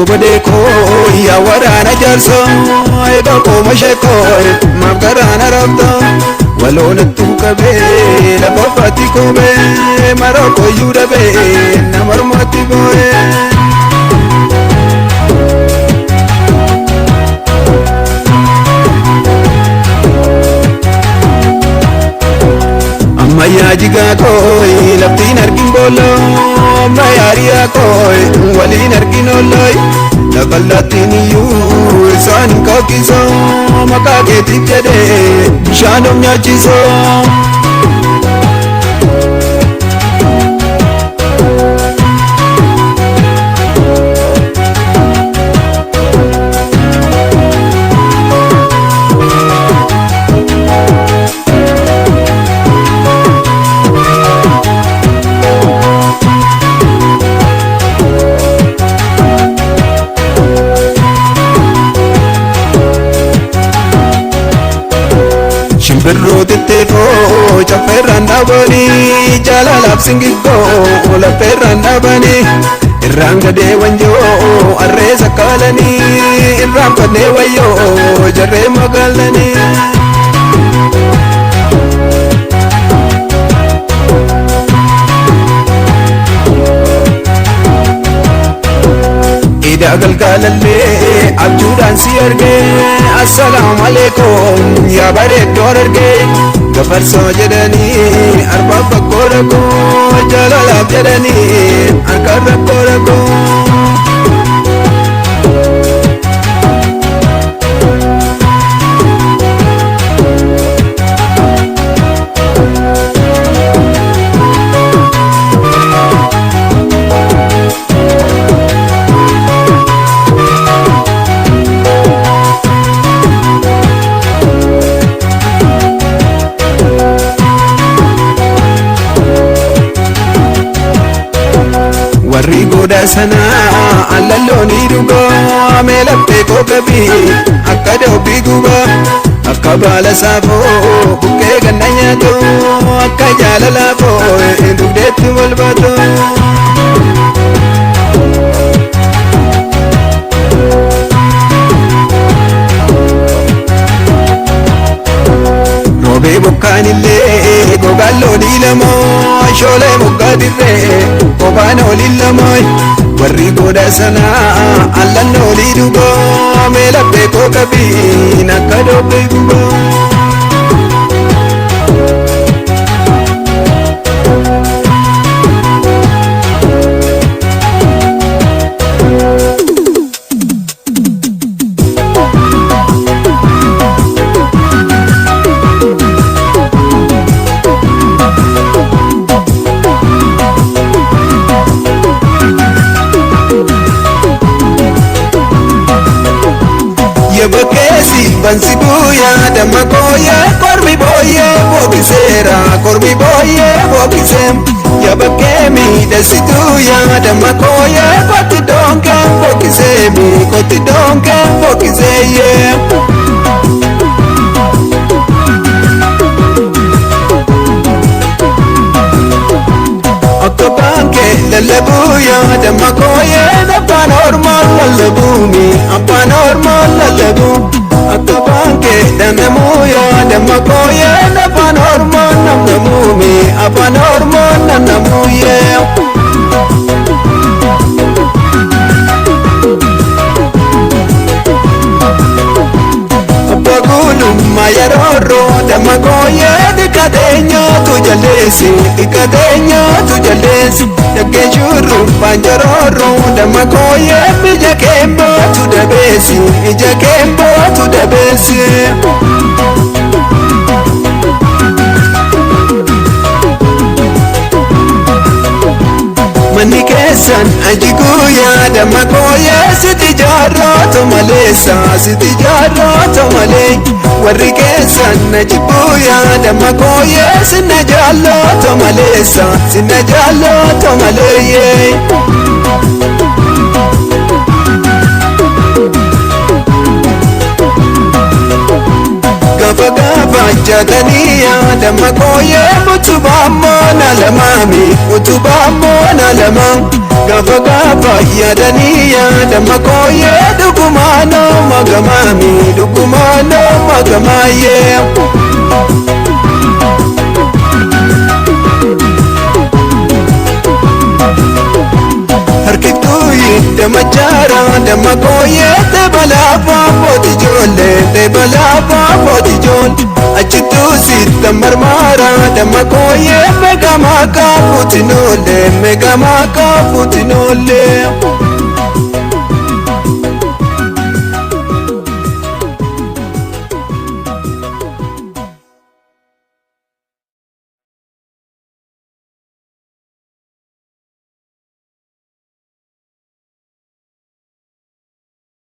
Goobadee koo yaa waraana jaarsoo egaa kooma sheekoo maaf garaana raabtaa waloonattuu qabee lafa faatti koobee mara koyyuu dhabee nama mormatti boo'ee. Ammayyaa jigaa kooyi laftiin argin booloo ammayyaa riyaa kooyi waliin argin oolooyi lafa iyyuu isaan hin kakkisoo maqaa keetiif jedhee bishaan of nyaachisoo. Shimbirroo xixiqqoo caffeerraan dhaabanii jaalalaaf singiggoo laffeerraan dhaabanii irraan gadee wanjoo harree sakkaalanii irraan fannee wayyoo jarree magaalanii. Ida galgalallee abjuudhaan si argee assalaamu alaikum yaa bareeddoo argee gafarsoo jedhanii arbaaf bakkoo rakkoo jaalalaaf jedhanii harkaan rakkoo rakkoo. Warri goda sanaa allalloonii dhugaa mee laphee koo qabii akka doobii gubaa akka baala saafoo buqqee ganna nyaatu akka jaalalaafoo dugdeetti wal baatu. Roobee bokkaan illee gogaan loonii lamoo shoolee moggaa dirree kophaan olii lamoo warri goda sanaa allan olii dhugoo mee laphee koo qabiin akka doobbee gubaa. Yabakkeessi bansi buuyaa damma kooyee kormi booyee bookiseera kormi booyee bookisee yabakkee miidhasituu yaa damma kooyee kotti doonkee bookisee mi kotti doonkee bookisee yee. Akka baankee lallabuu yaa damma kooyee afaan ormaa lallabuumi afaan ormaa lallabuu. Akka baankee dandamuu yaa damma kooyee afaan ormaa namnamuumi afaan ormaa namnamuu yee. Abbaa guulummaa yeroo damma kooyee dhiqatee nyaatu jalleessi dhiqatee nyaatu jalleessi dhaggee shurrubbaan joroorro damma kooyee ija keembootu dabeessi ija keembootu dabeessi. Manni keessan ajiguu yaadama kooyee siti jaarraatu maleessa siti jaarraatu malee warri keessan na jibbuu yaadama kooyee sinna jaallatu maleessa sinna jaallatu malee. Gaafa gaafa jaatanii yaadama kooyee utubaa moona lamaami utubaa moona lama. Gaafa gaafa yaadanii yaadama kooyee dhugumaanoo magamaami dhugumaanoo magamaayee. Harkiftuuyi damachaara damma kooyee teebalaafaa footi ijoollee teebalaafaa footi ijoollee achittuu sitta marmaara damma kooyee meeqa maakaa fuutinoollee meeqa maakaa fuutinoollee.